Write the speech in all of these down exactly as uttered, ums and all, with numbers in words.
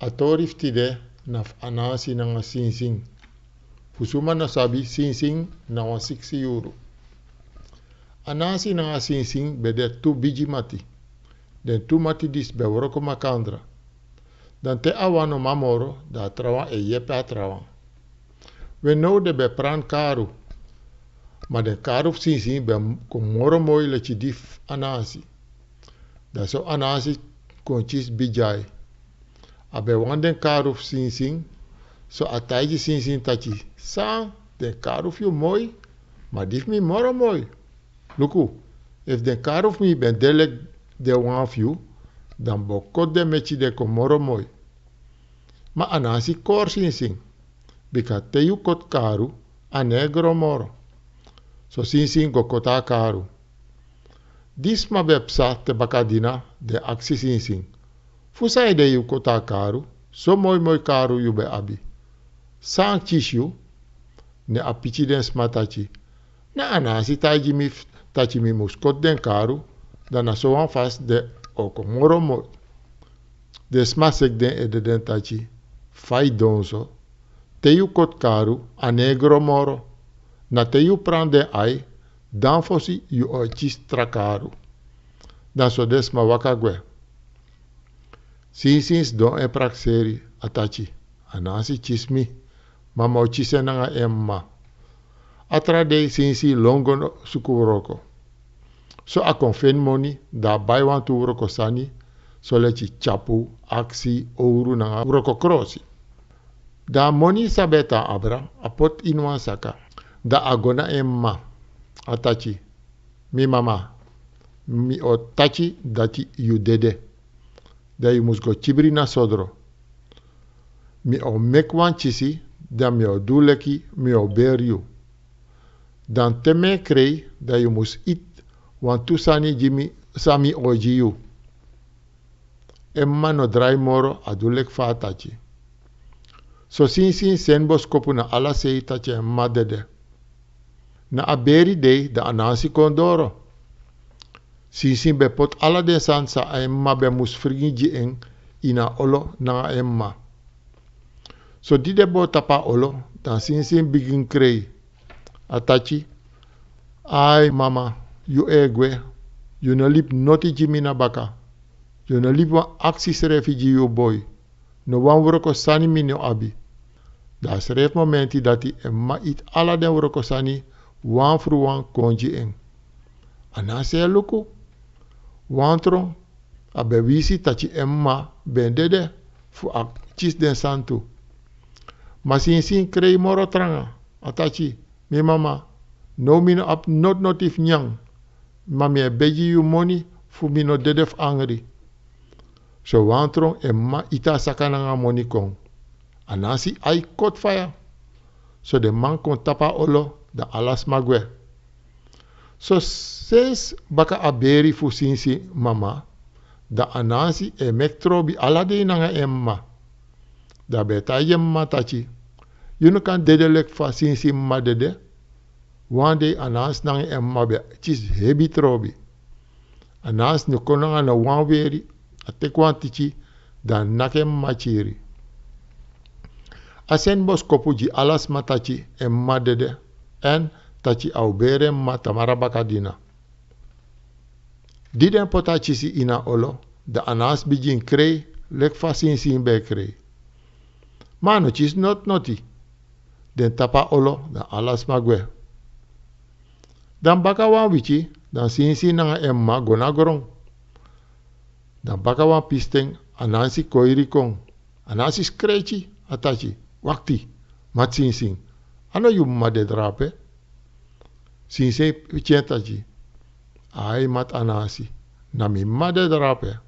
A tori fu tide na fu Anansi nanga Sinsin. Fu suma no sabi, Sinsin na wan siksi yuru. Anansi nanga Sinsin ben de tu bigi mati. Den tu mati disi ben wroko makandra. Dan te a wan no man moro, dan a trawan e yepi a trawan. We now den ben pran karu. Ma den karu fu Sinsin ben kon moro moi leki di fu Anansi. Dan so Anansi kon kisi bigi ai. A ben wani den karu fu Sinsin, so a taigi Sinsin taki: "San, den karu fu yu moi, ma di fu mi moro moi. Luku, efu den karu fu mi ben de leki den wan fu yu, dan mi bo koti den meki den kon moro moi." Ma Anansi kori Sinsin, bika te yu koti karu, a no e gro moro. So Sinsin go koti a karu. Di sma ben psa te bakadina, den aksi Sinsin: "Fu sanede yu koti a karu? So moi moi karu yu ben abi. San kisi yu?" Ne a piki den sma taki: "Na Anansi taigi mi f-, taki mi mus koti den karu, dan na so wan fasi den o kon moro moi." Den sma seki den ede, den taki: "Fa yu don so? Te yu koti karu, a no e gro moro. Na te yu pran den ai, dan fosi yu o kisi tra karu." Dan so den sma waka gwe. Sinsin sidon e prakseri, a taki: "Anansi kisi mi, ma mi o kisi en nanga en mma." A tra dei Sinsin lon go suku wroko. So a kon feni moni, dan a bai wantu wroko sani, so leki tyapu, aksi, owru nanga wroko krosi. Dan a moni san ben e tan abra, a poti ini wan saka. Dan a go na en mma, a taki: "Mi mama, mi o taki dati yu dede. Dan yu mus go kibri na sodro. Mi o meki wan kisi, dan mi o du leki mi o beri yu. Dan te mi e krei, dan yu mus iti wantu sani gi mi, san mi o gi yu." En mma no drai moro, a du leki fa a taki. So Sinsin seni boskopu na ala sei taki en mma dede. Na a beri dei, dan Anansi kon doro. Sinsin ben poti ala den sani san en mma ben mus fringi gi en ini a olo nanga en mma. So di den bo tapu a olo, dan Sinsin bigin krei. A taki: "Ai mama, yu e gwe. Yu no libi noti gi mi na baka. Yu no libi wan aksi srefi gi yu boi. No wan wroko sani mi no abi." Dan a srefi momenti dati en mma iti ala den wroko sani wan fru wan kon gi en. Anansi e luku. Wantron, a ben wisi taki en mma ben dede fu a kisi den sani tu. Ma Sinsin krei moro tranga, a taki: "Mi mama, now mi no abi noti noti fu nyan, ma mi e begi yu moni fu mi no dede fu angri." So wantron en mma iti a saka nanga moni kon. Anansi ai koti faya. So den man kon tapu a olo, dan ala sma gwe. So sensi baka a beri fu Sinsin mama, dan Anansi e meki trobi ala dei nanga en mma. Dan a ben e taigi en mma taki: "Yu no kan dede leki fa Sinsin mma dede." Wan dei Anansi nanga en mma ben kisi hebi trobi. Anansi no kon nanga no wan weri, a teki wan tiki, dan a naki en mma kiri. A seni boskopu gi ala sma taki en mma dede, èn taki a o beri en mma tamara bakadina. Di den poti a kisi ini a olo, dan Anansi bigin krei leki fa Sinsin ben e krei. Ma a no kisi noti noti. Den tapu a olo, dan ala sma gwe. Dan baka wan wiki, dan Sinsin nanga en mma go na gron. Dan baka wan pisten, Anansi koiri kon. Anansi skreki, a taki: "Wakti, mati Sinsin, a no yu mma de drape?" Sinsin pikin taki: "Ai, mati Anansi, na mi mma de drape.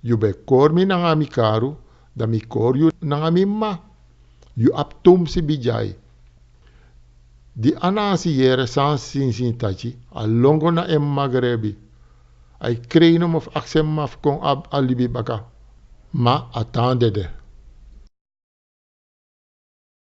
Yu ben kori mi nanga mi karu, dan mi kori yu nanga mi mma. Yu abi tumsi bigi ai." Di Anansi yere san Sinsin taki, a lon go na en mma grebi. A e krei nomo fu aksi en mma fu kon abi a libi baka. Ma a tan dede.